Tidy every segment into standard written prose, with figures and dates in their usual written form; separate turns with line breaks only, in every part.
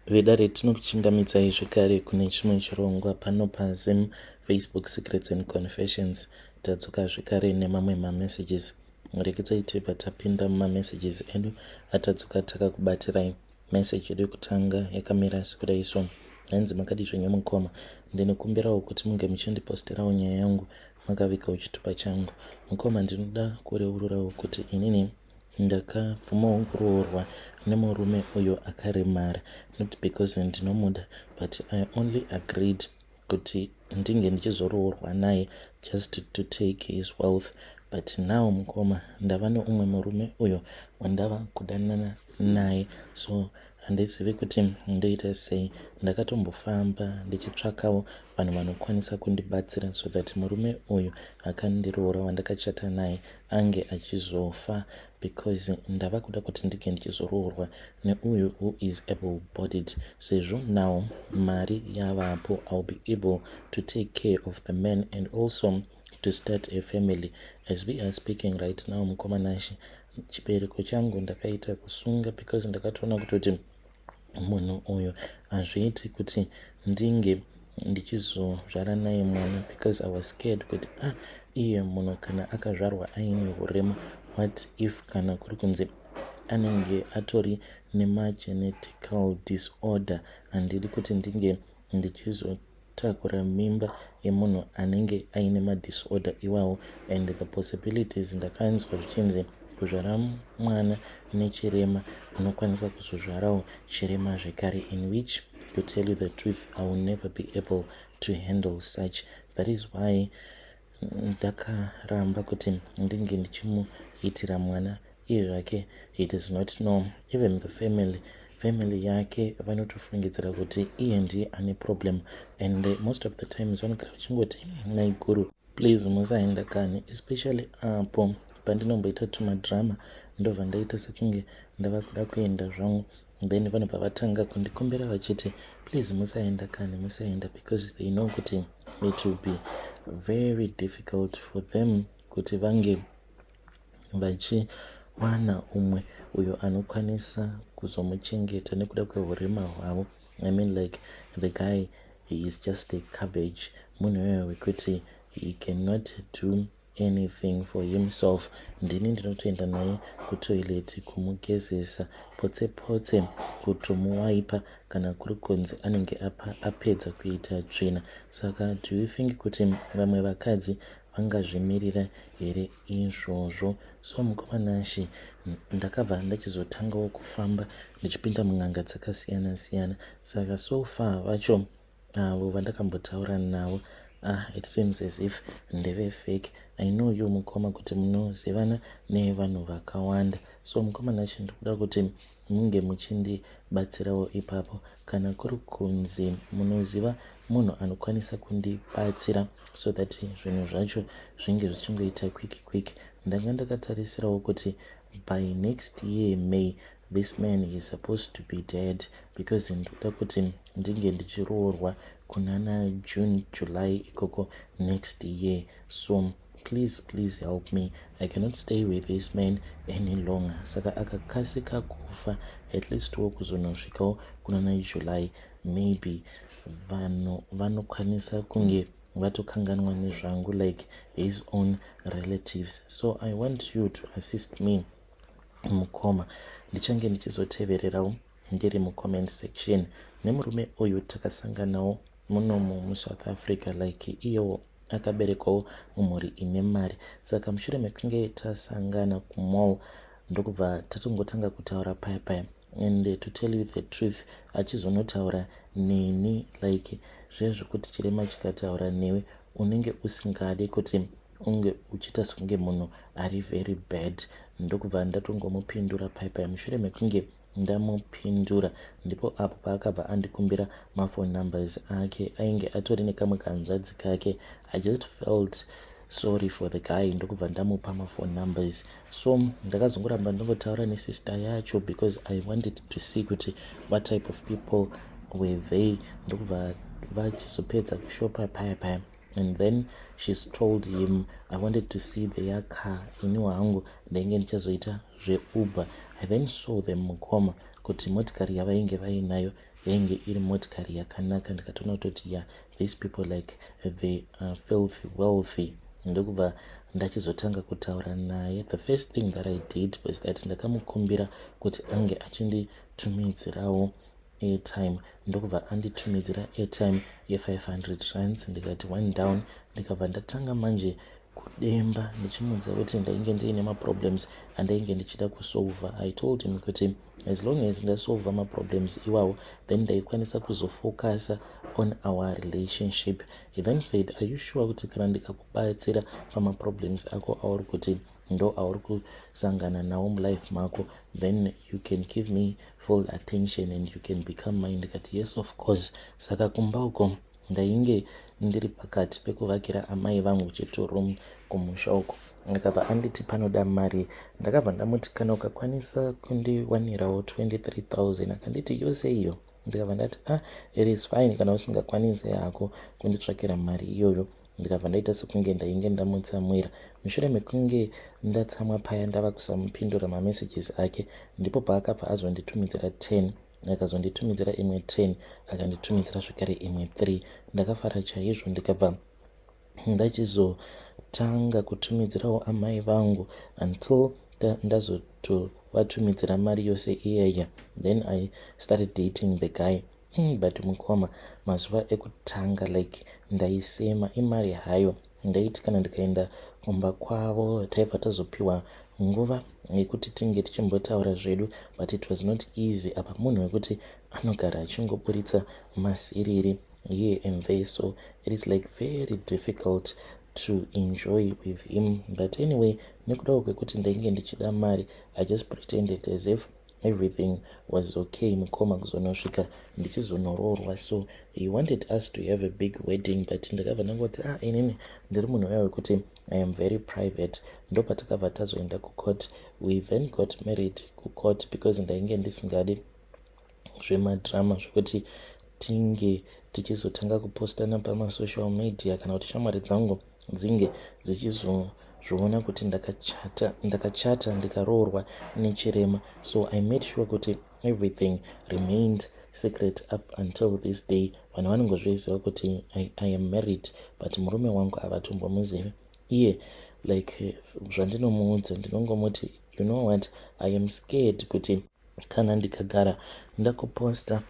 Vedare, tinokuchingamidzai zvekare kune chimwe chirongwa pano paZim Facebook Secrets and Confessions. Tadzoka zvekare nemamwe mamessages. Rekedzai tibva tapinda mumamessages edu atadzoka takakubatirai. Message yedu yekutanga yakamira sekudai so: Hanzi, "Makadi zvenyu mukoma? Ndinokumbirawo kuti munge muchindiposterawo nyaya yangu makavigawo chitupa changu. Mukoma, ndinoda kureururawo kuti inini ndakabvumawo kuroorwa nemurume uyo akaremara, not because ndinomuda, but I only agreed kuti ndinge ndichizoroorwa naye just to take his wealth. But now mukoma, ndava neumwe murume uyo wandava kudanana naye, so handizivi kuti ndoita sei. Ndakatombofamba ndichitsvakawo vanhu vanokwanisa kundibatsira so that murume uyu akandiroora, wandakachata naye, ange achizofa, because ndava kuda kuti ndinge ndichizoroorwa neuyu who is able bodied, sezvo now mari yavapo. I will be able to take care of the man and also to start a family. As we are speaking right now, mukoma Nashe, chibereko changu ndakaita kusunga because ndakatoona kutoti munhu uyu hazviiti kuti ndinge ndichizozvara naye mwana, because I was scared kuti, ah, iye munhu kana akazvarwa aine urema, what if kana kuri kunzi anenge atori nemagenetical disorder? Handidi kuti ndinge ndichizotakura mimba yemunhu anenge aine madisorder iwawo. And the possibilities, ndakanzwa zvichinzi kuzvara mwana nechirema, unokwanisa kuzozvarawo chirema zvekare, in which, to tell you the truth, I will never be able to handle such. That is why ndakaramba kuti ndinge ndichimuitira mwana. Iye zvake he does not know. Even the family yake vanotofungidzira kuti iye ndiye ane problem, and most of the times vanogara vachingoti, 'Maiguru, please musaenda kani,' especially apo pandinomboita tumadrama, ndobva ndaita sekunge ndava kuda kuenda zvangu. Then vanobva vatanga kundikumbira vachiti, 'Please musaenda kani, musaenda,' because they know kuti it will be very difficult for them kuti vange vachiwana umwe uyo anokwanisa kuzomuchengeta nekuda kweurema hwavo. I mean, like, the guy, he is just a cabbage, munhu iyoyo wekuti he cannot do anything for himself. Ndini ndinotoenda naye kutoilet, kumugezesa potse potse, kutomuwaipa kana kuri kunzi anenge apedza kuita tsvina. Saka do you think kuti vamwe vakadzi vangazvimirira here izvozvo? So mukoma Nashe, ndakabva ndachizotangawo kufamba ndichipinda mun'anga dzakasiyana siyana. Saka so far vacho avo vandakambotaura navo, ah, it seems as if ndeve fake. I know you, mukoma, kuti munozivana nevanhu vakawanda. So mukoma Nashe, ndikuda kuti munge muchindibatsirawo ipapo, kana kuri kunzi munoziva munhu anokwanisa kundibatsira so that zvinhu zvacho zvinge zvichingoita quick quick. Ndanga ndakatarisirawo kuti by next year May this man is supposed to be dead, because ndikuda kuti ndinge ndichiroorwa kunana June, July ikoko next year. So please, please help me. I cannot stay with this man any longer. Saka akakasika kufa, at least wo kuzonosvikawo kunana July, maybe vanhu vanokwanisa kunge vatokanganwa nezvangu, like his own relatives. So I want you to assist me, mukoma. Ndichange ndichizotevererawo ndiri mucomment section. Nemurume uyu takasanganawo munomu muSouth Africa. Like, iyewo akaberekwawo mumhuri ine mari. Saka mushure mekunge tasangana kumall, ndokubva tatongotanga kutaura paya paya, and to tell you the truth, achizonotaura neni like zvezvokuti chirema chikataura newe, unenge usingadi kuti unge uchiita sekunge munhu ari very bad. Ndokubva ndatongomupindura paya paya. Mushure mekunge ndamupindura, ndipo apo paakabva andikumbira maphone numbers ake. Ainge atori nekamwe kanzvadzi kake. I just felt sorry for the guy, ndokubva ndamupa maphone numbers. So ndakazongoramba ndongotaura nesister yacho because I wanted to see kuti what type of people were they. Ndokubva vachizopedza kushopa paya paya, and then she's told him, "I wanted to see their car. Ini hangu ndainge ndichazoita zveUber." I then saw them, mukoma, Kuti motikari yavainge vainayo yainge iri motikari yakanaka. Ndikatoona kutoti, yeah, these people, like, they are filthy wealthy. Ndokubva ndachizotanga kutaura naye. The first thing that I did was that ndakamukumbira kuti ange achinditumidzirawo airtime. Ndokubva anditumidzira airtime ye500 rands. Ndikati, "One down." Ndikabva ndatanga manje kudemba, ndichimuudza kuti ndainge ndiine maproblems andainge ndichida kusolva. I told him kuti as long as ndasolva maproblems iwawo, then ndaikwanisa kuzofocusa on our relationship. He then said, "Are you sure kuti kana ndikakubatsira pamaproblems ako auri kuti ndo auri kusangana nawo mulife mako, then you can give me full attention and you can become mine?" Ndikati, "Yes, of course." Saka kumba uko ndainge ndiri pakati pekuvakira amai vangu chitoro kumusha uko. Akabva anditi panoda mari. Ndakabva ndamuti, "Kana ukakwanisa kundiwanirawo 23 000." Akanditi, "Yose iyo?" Ndikabva ndati, "Ah, it is fine kana usingakwanisi hako kunditsvakira mari iyoyo." Ndikabva ndaita sekunge ndainge ndamutsamwira. Mushure mekunge ndatsamwa paya, ndava kusamupindura mamessages ake, ndipo paakabva azonditumidzira 10, akazonditumidzira imwe 10, akanditumidzira zvekare imwe 3. Ndakafara chaizvo. Ndikabva ndachizotanga kutumidzirawo amai vangu until ndazotovatumidzira mari yose iyaya. Then I started dating the guy. But mukoma, mazuva ekutanga, like, ndaisema imari hayo. Ndaiti kana ndikaenda kumba kwavo, taibva tazopiwa nguva yekuti tinge tichimbotaura zvedu, but it was not easy. Apa munhu wekuti anogara achingoburitsa masiriri here and there, so it is like very difficult to enjoy with him. But anyway, nekudawo kwekuti ndainge ndichida mari, I just pretended as if everything was okay. Mukoma, kuzonosvika ndichizonoroorwa. So he wanted us to have a big wedding, but ndakabva ndangoti, "Ah, inini ndiri munhu uya wekuti I am very private." Ndopatakabva tazoenda kucourt. We then got married kucourt because ndainge ndisingadi zvemadrama, zvekuti tinge tichizotanga kupostana pamasocial media, kana kuti shamwari dzangu dzinge dzichizozviona kuti ndakachata, ndakachata ndikaroorwa nechirema. So I made sure kuti everything remained secret up until this day. Vanhu vanongozviziva kuti I am married, but murume wangu havatombomuzivi iye. Like, zvandinomuudza, ndinongomuti, "You know what? I am scared kuti kana ndikagara ndakuposta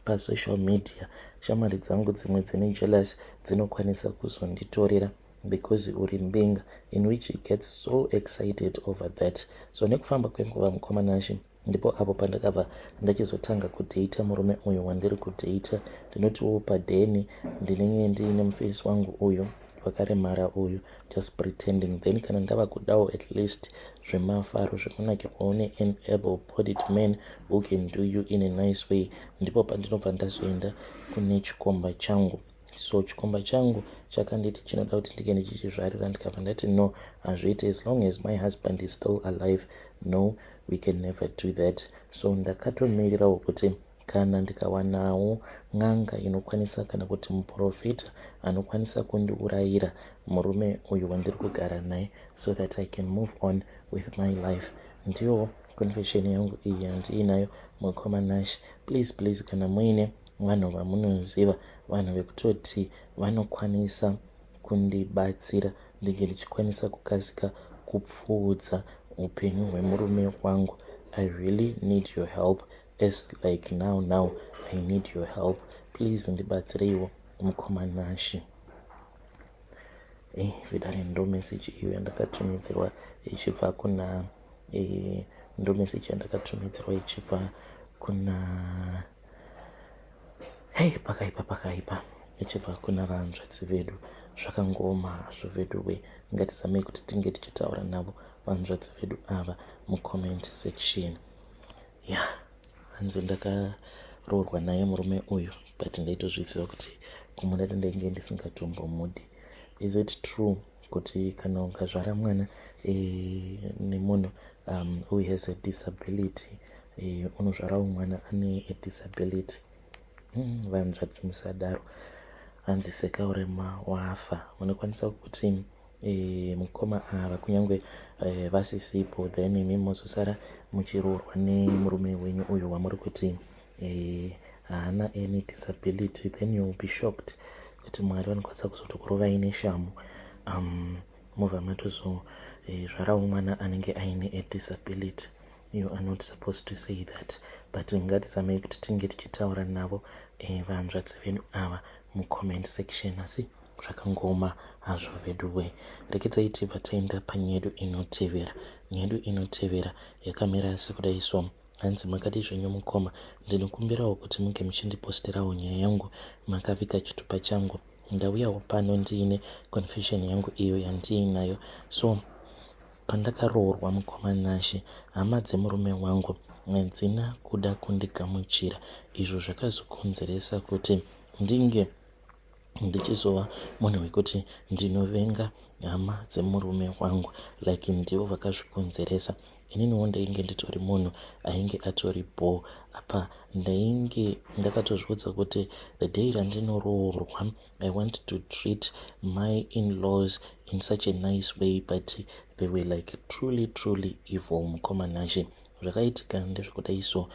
pasocial media, shamwari dzangu dzimwe dzine jealous dzinokwanisa kuzonditorera because uri mbinga," in which he gets so excited over that. So nekufamba kwenguva, mukoma Nashe, ndipo apo pandakabva ndachizotanga kudheita murume uyu wandiri kudheita. Ndinotiwo padheni ndinenge ndiine mufesi wangu uyu wakaremara uyu, just pretending. Then kana ndava kudawo at least zvemafaro, zvekunakirwawo nean able bodied man who can do you in a nice way, ndipo pandinobva ndazoenda kune chikomba changu. So chikomba changu chakanditi chinoda kuti ndinge ndichichizvarira. Ndikabva ndati, "No, hazviiti. As long as my husband is still alive, no, we can never do that." So ndakatomirirawo kuti kana ndikawanawo n'anga inokwanisa, kana kuti muprofita anokwanisa kundiurayira murume uyu wandiri kugara naye, so that I can move on with my life. Ndiyo confession yangu iyi yandiinayo, mukoma Nash. Please, please, kana muine vanhu vamunoziva, vanhu vekutoti vanokwanisa kundibatsira, ndinge ndichikwanisa kukasika kupfuudza upenyu hwemurume wangu, I really need your help. As like now now, I need your help. Please, ndibatsireiwo, mukoma Nashi. Vidare, ndo message iyo yandakatumidzirwa ichibva kuna ndo message yandakatumidzirwa ichibva kuna, hei, pakaipa, pakaipa, ichibva kuna vanzvadzi vedu. Zvakangoma hazvo vedu we. Ngatizamei kuti tinge tichitaura navo vanzvadzi vedu ava mucomment section. Ya, yeah. Hanzi ndakaroorwa naye murume uyu, but ndaitozviziva kuti kumudada ndainge ndisingatombomudi. Is it true kuti kana ukazvara mwana nemunhu who has a disability, unozvarawo mwana ane a disability? Vanzvadzi musadaro. Hanzi seka urema wafa. Unokwanisa kuti Mukoma ava kunyange vasisipo, then imi mozosara muchiroorwa nemurume wenyu uyu wamuri kuti haana any disability, then you will be shocked kuti Mwari vanokwanisa kuzotokurovai neshamu, mobva matozozvarawo mwana anenge aine a disability. You are not supposed to say that, but ngatizamei kuti tinge tichitaura navo vanzvadzi vedu ava mucomment section. Asi zvakangoma hazvo veduwe. Rekedzai tibva taenda panyaya yedu inotevera. Nyaya yedu inotevera yakamira sekudai so. Hanzi, "Makadi zvenyu mukoma? Ndinokumbirawo kuti munge muchindiposterawo nyaya yangu makavika chitupa changu. Ndauyawo pano ndiine confession yangu iyo yandiinayo. So pandakaroorwa, mukoma Nashe, hama dzemurume wangu hadzina kuda kundigamuchira, izvo zvakazokonzeresa kuti ndinge ndichizova munhu wekuti ndinovenga hama dzemurume wangu, like ndivo vakazvikonzeresa. Ininiwo ndainge nditori munhu ainge atori bho. Apa ndainge ndakatozviudza kuti the day randinoroorwa, I want to treat my in-laws in such a nice way, but they were like truly, truly evil. Mukoma Nashe, zvakaitika ndezvekudai so.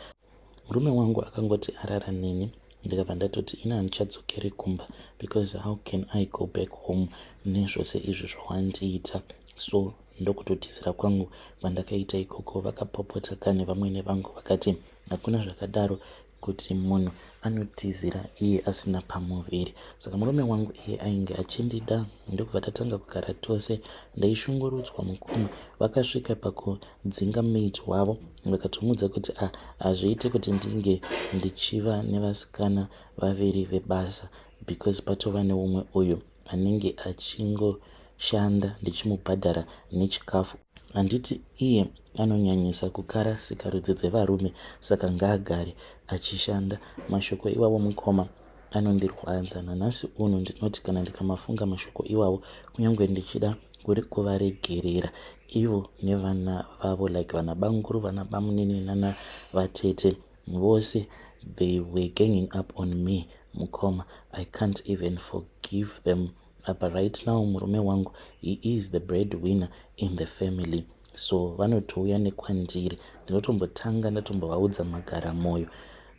Murume wangu akangoti arara neni, ndikabva ndatoti ina handichadzokeri kumba, because how can I go back home nezvose izvi zvawandiita? So ndokutotizira kwangu vandakaita ikoko. Vakapopota kane vamwene vangu, vakati hakuna zvakadaro kuti munhu anotizira iye asina pamuviri. Saka murume wangu iye ainge achindida, ndokubva tatanga kugara tose. Ndaishungurudzwa, mukoma. Vakasvika pakudzinga maid wavo, vakatomuudza kuti a hazviiti kuti ndinge ndichiva nevasikana vaviri vebasa, because patova neumwe uyu anenge achingoshanda ndichimubhadhara nechikafu. Handiti iye anonyanyisa kukara sikarudzi dzevarume, saka ngaagare achishanda." Mashoko iwavo, mukoma, anondirwadza nanhasi uno. Ndinoti kana ndikamafunga mashoko iwavo, kunyange ndichida kuvaregerera ivo nevana vavo, like vana banguru, vana bamunini nana vatete vose, they were ganging up on me. Mukoma, I can't even forgive them. Apa right now murume wangu, he is the bread winner in the family, so vanotouya nekwandiri. Ndinotombotanga ndatombovaudza magara mwoyo,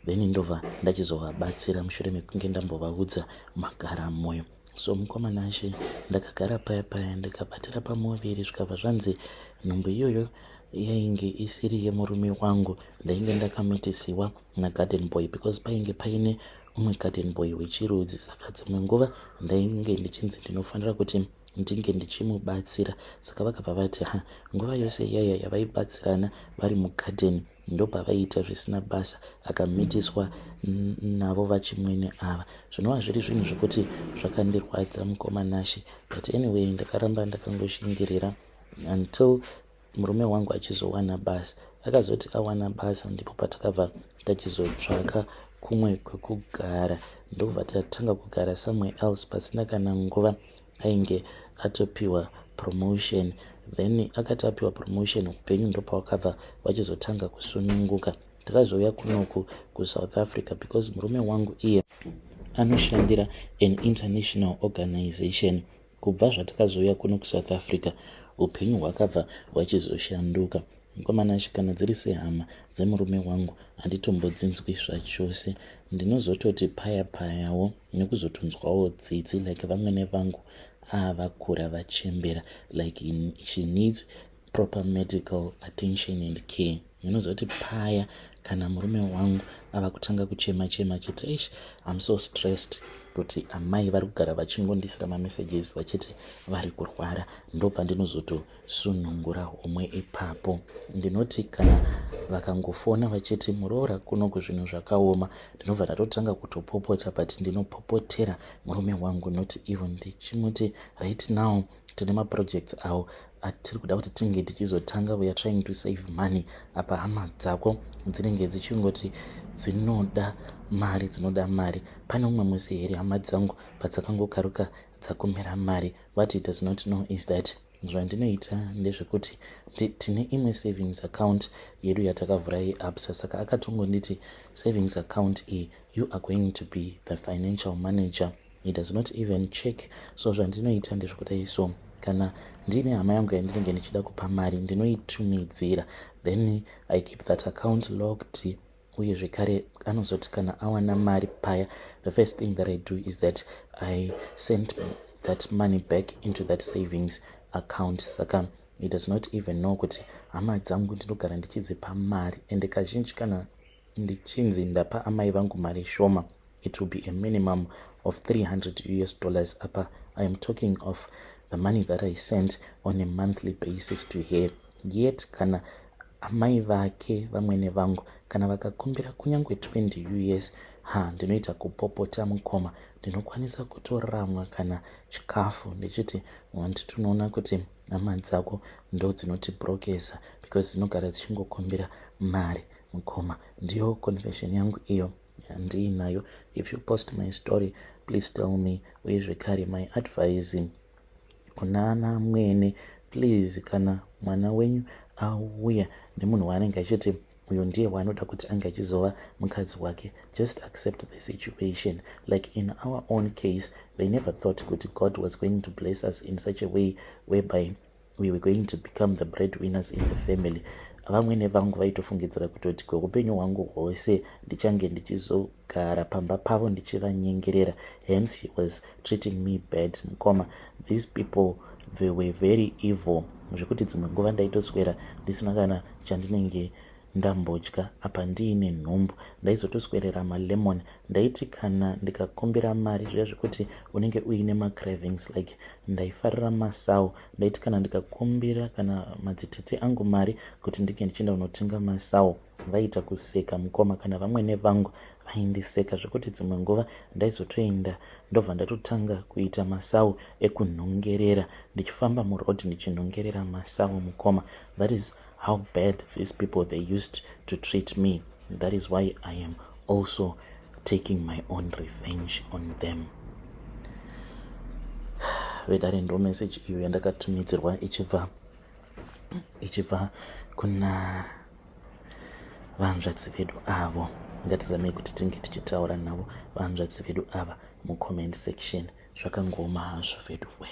then ndobva ndachizovabatsira mushure mekunge ndambovaudza magara mwoyo. So mukoma Nashe, ndakagara paya paya ndikabatira pamuviri, zvikabva zvanzi nhumbu iyoyo yainge isiri yemurume wangu. Ndainge ndakamitisiwa nagarden boy, because painge paine umwe garden boy wechirudzi, saka dzimwe nguva ndainge ndichinzi ndinofanira kuti ndinge ndichimubatsira. Saka vakabva vati ha, nguva yose iyaya yavaibatsirana vari mugadheni, ndopavaiita zvisina basa, akamitiswa navo vachimwene ava, zvinova zviri zvinhu zvekuti zvakandirwadza, mukoma Nashe. But anyway, ndakaramba ndakangoshingirira until murume wangu achizowana basa. Akazoti awana basa, ndipo patakabva tachizotsvaka kumwe kwekugara, ndokubva tatanga kugara somewhere else. Pasina kana nguva ainge atopiwa promotion. Then akati apiwa promotion, upenyu ndopawakabva vachizotanga kusununguka. Takazouya kunoku kuSouth Africa because murume wangu iye anoshandira an international organization. Kubva zvatakazouya kuno kuSouth Africa, upenyu hwakabva hwachizoshanduka. Mukoma Nashe, kana dziri sehama dzemurume wangu, handitombodzinzwi zvachose. Ndinozototi paya payawo nekuzotonzwawo tsitsi, like vamwene vangu avakura, vachembera, like she needs proper medical attention and care. Ndinozoti paya kana murume wangu ava kutanga kuchema chema achiti, "Ish, I'm so stressed kuti amai vari kugara vachingondisira mamessages vachiti vari kurwara," ndo pandinozotosunungura homwe ipapo. Ndinoti kana vakangofona vachiti, "Muroora, kunoku zvinhu zvakaoma," ndinobva ndatotanga kutopopota, but ndinopopotera murume wangu, noti ivo. Ndichimuti, "Right now tine maprojects avo atiri kuda kuti tinge tichizotanga. We are trying to save money. Apa hama dzako dzinenge dzichingoti dzinoda mari, dzinoda mari." Pane umwe musi here hama dzangu padzakangokaruka dzakumira mari? What he does not know is that zvandinoita ndezvekuti tine imwe savings account yedu yatakavhura yeAbsa. Saka akatongonditi, "Savings account iyi, you are going to be the financial manager." He does not even check. So zvandinoita ndezvekudai so. Kana ndiine hama yangu yandinenge ndichida kupa mari, ndinoitumidzira, then I keep that account locked. Uye zvekare anozoti kana awana mari paya, the first thing that I do is that I send that money back into that savings account. Saka he does not even know kuti hama dzangu ndinogara ndichidzipa mari. Ende kazhinji kana ndichinzi ndapa amai vangu mari shoma, it will be a minimum of US$300. Apa I am talking of the money that I sent on a monthly basis to her. Yet kana amai vake, vamwene vangu, kana vakakumbira kunyange 20 US, ha, ndinoita kupopota mukoma. Ndinokwanisa kutoramwa kana chikafu, ndichiti wanti tinoona kuti hama dzako ndo dzinotibhurokesa because dzinogara dzichingokumbira mari. Mukoma, ndiyo confession yangu iyo yandiinayo. If you post my story, please tell me. Uye zvekare my advice kuna mwene, please, kana mwana wenyu auya nemunhu waanenge achiti uyo ndiye waanoda kuti ange achizova mukadzi wake, just accept the situation. Like in our own case, they never thought kuti God was going to bless us in such a way whereby we were going to become the bread winners in the family. Vamwene vangu vaitofungidzira kutoti kweupenyu hwangu hwose ndichange ndichizogara pamba pavo ndichivanyengerera, hence he was treating me bad. Mukoma, these people, they were very evil, zvekuti dzimwe nguva ndaitoswera ndisina kana chandinenge ndambodya, apa ndiine nhumbu. Ndaizotoswerera malemon. Ndaiti kana ndikakumbira mari zviya zvekuti unenge uine macravings, like ndaifarira masau, ndaiti kana ndikakumbira kana madzitete angu mari kuti ndinge ndichienda kunotenga masau, vaita kuseka mukoma. Kana vamwene vangu vaindiseka, zvekuti dzimwe nguva ndaizotoenda ndobva ndatotanga kuita masau ekunhongerera, ndichifamba muroad ndichinhongerera masau. Mukoma, that is how bad these people, they used to treat me. That is why I am also taking my own revenge on them. Vedare, ndo message iyo yandakatumidzirwa ichibva kuna vanzvadzi vedu avo. Ngatizamei kuti tinge tichitaura navo vanzvadzi vedu ava mucomment section. Zvakangoma hazvo vedu we.